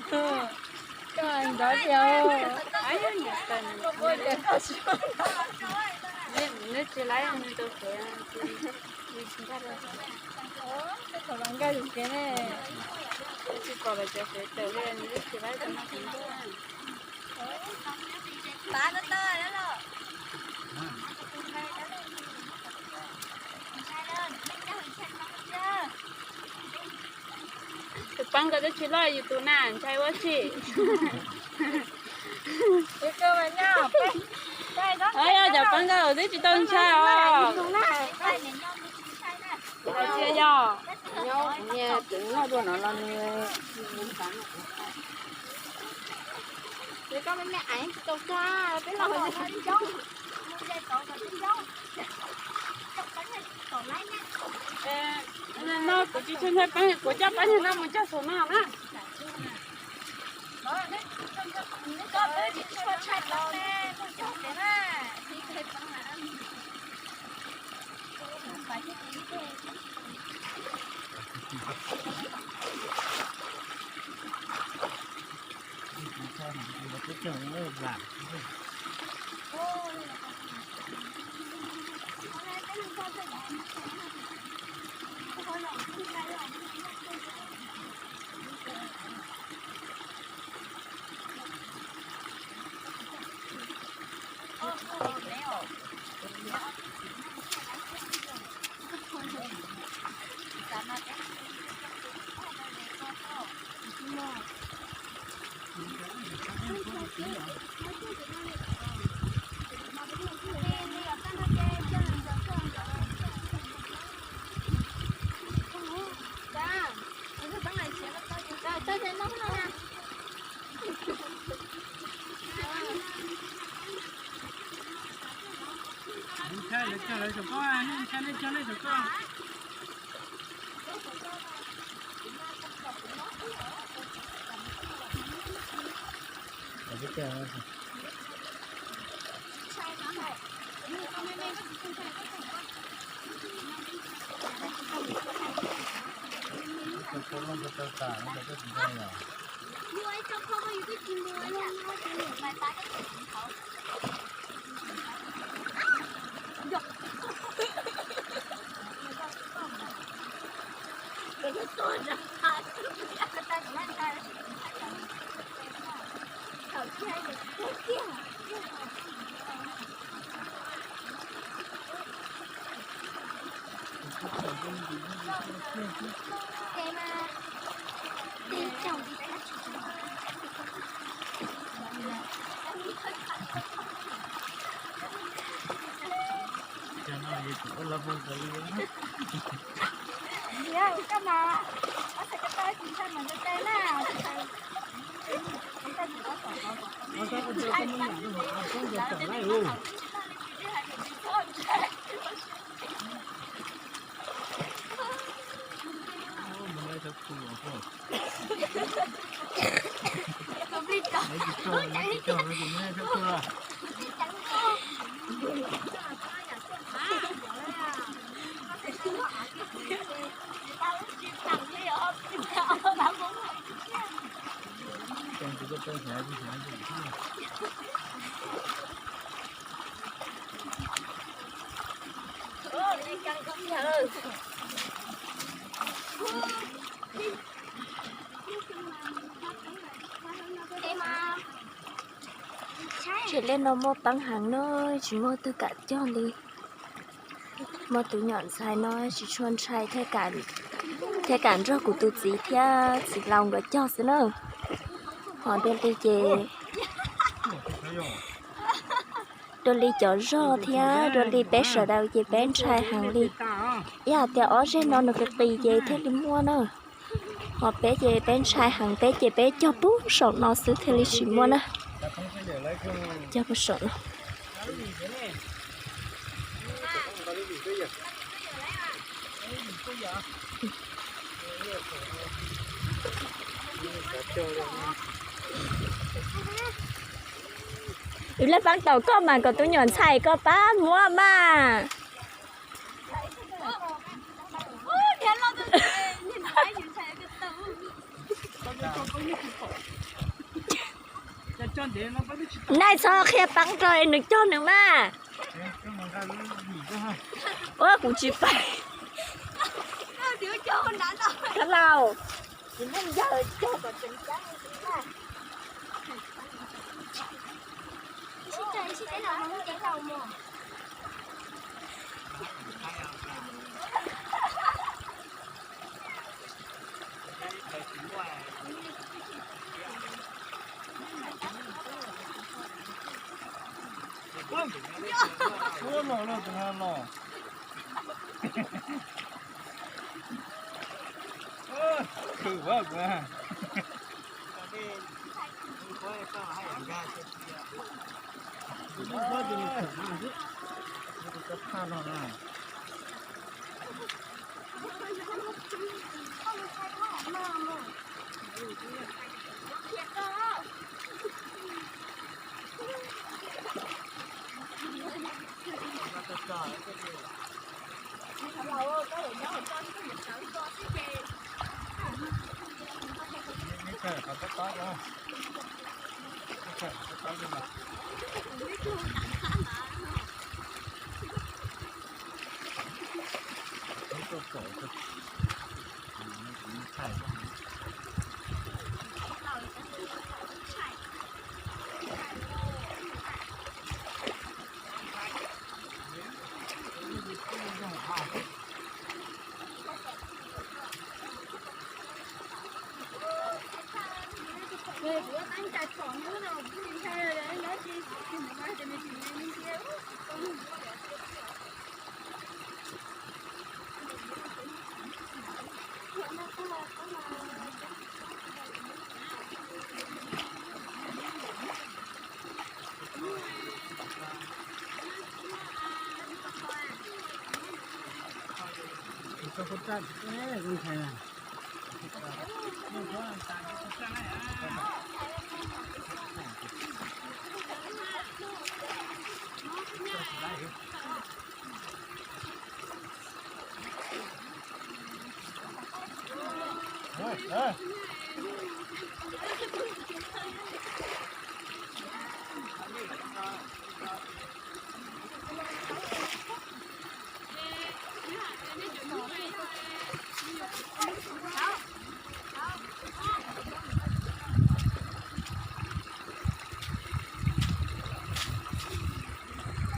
Koj nrov tiag. Neb tsis laib nws rau sawv, nkag tus kev ne, tsis pom lawv cov sawv tawm li, neb tsis laib rau no. Tus peeb koj twb tsis loj yus tus na, ntshai ua tsi? Yog cov peeb koj twb tsis tau ntshai os. Cia yog. No kuv tsis tshua ntshai peeb, kuv coj peeb no mus cog saum no na. Tsev liaj no muaj peeb heev na, tsis muaj twg kam cog li. Muaj tus nyuam ntxhais no tsis tshua ntshai thiab, kam nrog kuv tus txiv thiab txiv laus nkawd cog xwb na. Ho dua li ces, dua li cov zog thiab dua li peb sawv daws ces peb ntshai heev li. Ib hais tias ob zeg no nws qis qis ces thiaj li muaj na. Ho peb ces peb ntshai heev, peb ces peb cog puag saum no xwb thiaj li tsis muaj na. Cog puag saum no. Wb laj pab tau koj mas kom tus nyuam ntxhais koj pab muab mas. Nais txhob qhia peeb rau nws cog nws mas. Ua kuv tsis paub. Khav laus, tsis muaj yawg cog kom tseem ceeb. Ua no los tus no los. Khwv ua kuv.